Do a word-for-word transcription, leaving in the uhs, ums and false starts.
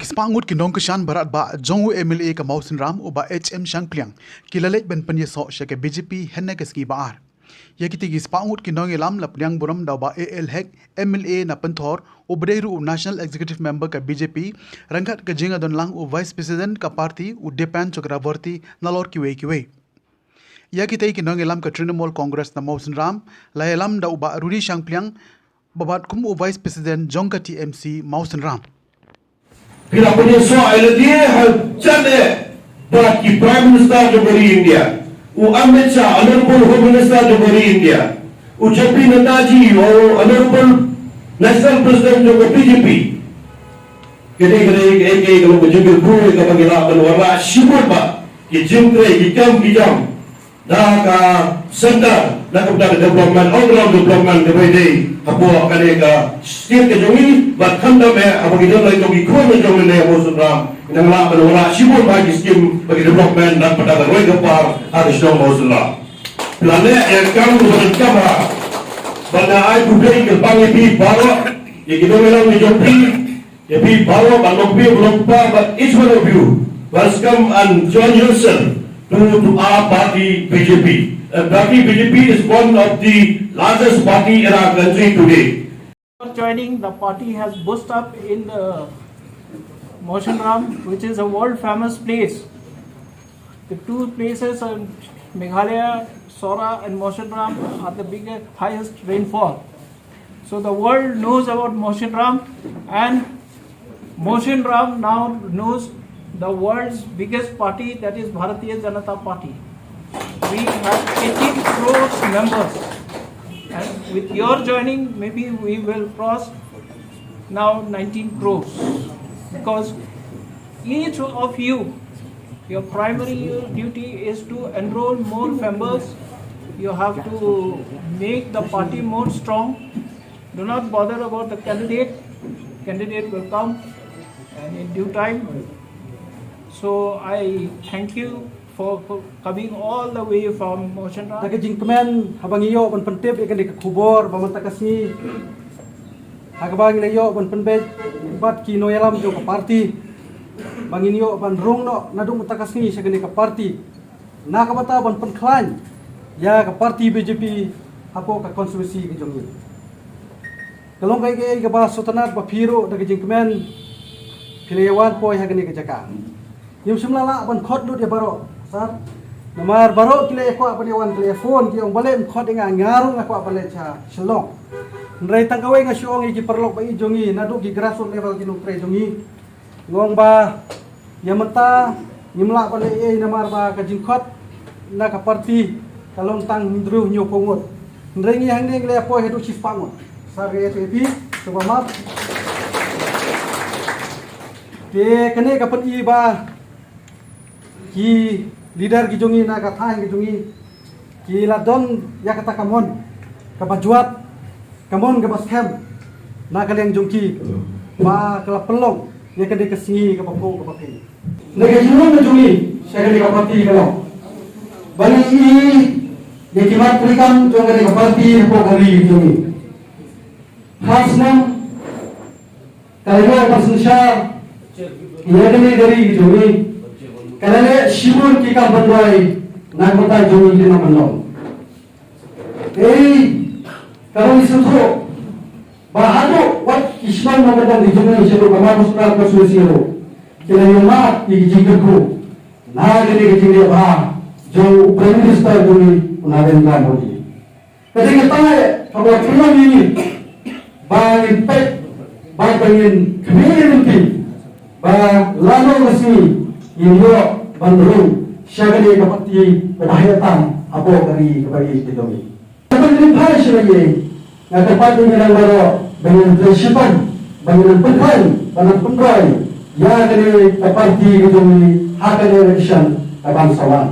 Spah ngut ki nongkyrshan barat ba jong u M L A ka Mawsynram u Bah H M Shangpliang ki la leit ban pynïasoh sha ka B J P hynne ka sngi ba ar. Ïa kitei ki spah ngut ki nongïalam la pdiang burom da u Bah A L Hek, M L A na Pynthor, u ba dei ruh u National Executive Member ka B J P, ryngkat ka jingïadonlang u Vice President ka party u Dipen Chakraborty nalor kiwei kiwei. Ïa kitei ki nongïalam ka Trinamool Congress na Mawsynram la ïalam da u Bah Rudy Shangpliang, ba bad kum u Vice President jong ka T M C Mawsynram. Phi la pynïasoh ïa lade ha jan eh bad ki Prime Minister jong ka ri India, u Amit Shah, Honorable Home Minister jong ka ri India, u J P Nadda ji, u Honorable National President jong ka B J P. Kane ka dei kaei kaei ka long ka jingkyrkhu kaba ngi lah ban wanrah shibun bha ki jingtrei ki kam ki jam da ka centre, na ka bynta ka development, all round development kaba ïadei hapoh kane ka state ka jong ngi, bad khamtam eh haba ngi don la ki khun ka jong ngi na Mawsynram, ngi nang lah ban wanrah shibun bha ki skim bad ki development na ka bynta ka roi ka par ha ka shnong Mawsynram. Phi la leh ïa ka kam kaba donkam bha. Bad nga ai khublei kyrpang ïa phi baroh, ïa ki nongïalam ki jong phi, ïa phi baroh, bad long phi, long pa, but each one of you must come and join yourself to, to our party B J P. And party B J P is one of the largest party in our country today. Joining the party has boosted up in the Mawsynram, which is a world famous place. The two places in Meghalaya, Sohra and Mawsynram, are the biggest, highest rainfall. So the world knows about Mawsynram, and Mawsynram now knows the world's biggest party, that is Bharatiya Janata Party. We have eighteen crores members, and with your joining, maybe we will cross now nineteen crores, because each of you, your primary duty is to enroll more members. You have to make the party more strong. Do not bother about the candidate. Candidate will come and in due time. So I thank you for, for coming all the way from Mawsynram. Da ka jingkmen, haba ngi ïoh ban pyntip ïa kane ka khubor ba mynta ka sngi, ha kaba ngi la ïoh ban pynbeit bad ki nongïalam jong ka party, ba ngin ïoh ban rung noh naduh mynta ka sngi sha kane ka party, na ka bynta ban pynkhlaiñ ïa ka party B J P hapoh ka constituency ka jong ngi. Ka long kaei kaei kaba sngewtynnat ba phi ruh da ka jingkmen phi la ïa wan poi ha kane ka jaka. Ngim shym la lah ban khot lut ïa baroh, sir. Namar baroh ki la ïa kwah ban ïa wan, ki la ïa phone, ki ong balei ym khot ïa nga, nga ruh nga kwah ban leit sha Shillong. Hynrei tang kawei nga shu ong ïa ki paralok ba ïeit jong ngi naduh ki grassroots level, ki nongtrei jong ngi, nga ong ba ïa mynta ngim lah ban leh ei ei namar ba ka jingkhot na ka party ka long tang hynriew hynñiew phew ngut. Hynrei ngi hangne ngi la ïa poi haduh shispah ngut. Sir, nga ïathuh ïa phi, sngewbha map. Te kane ka pyni ba ki leader ki jong ngi na ka thaiñ ki jong ngi ki la don ïa kata ka mon kaba jwat, ka mon kaba skhem na ka liang jong ki, ba ka la pynlong ïa kane ka sngi kaba phuh kaba khein. Na ka jinglong ka jong ngi sha kane ka party ka long ba ngi ïohi ïa ki mat treikam jong kane ka party hapoh ka ri ka jong ngi. Ha snem ka la ïoh ban synshar ïa kane ka ri ka jong ngi. Ka la leh shibun ki kam pynroi na ka bynta jong ngi ki nongkyndong. Ei, ka long sngewthuh ba haduh wat ki shnong nongkyndong ki jong ngi shaduh ka Mawkynrew constituency ruh ki la ïoh mad ïa ki jingkyrkhu na kane ka jingïaid bha jong u Prime Minister jong ngi u Narendra Modi. Ka dei kata eh kaba pynlong ïa ngi ba ngin peit bad ba ngin khmih lynti ba lano ka sngi ngin ïoh ban rung sha kane ka party kaba heh tam hapoh ka ri kaba ïeit ka jong ngi. Kaba ngin phai sha ngi, nga kyrpad ïa ngi lang baroh ba ngin trei shitom, ba ngin pynkhlaiñ, ba ngin pynroi ïa kane ka party ka jong ngi ha kane ka election kaban sa wan.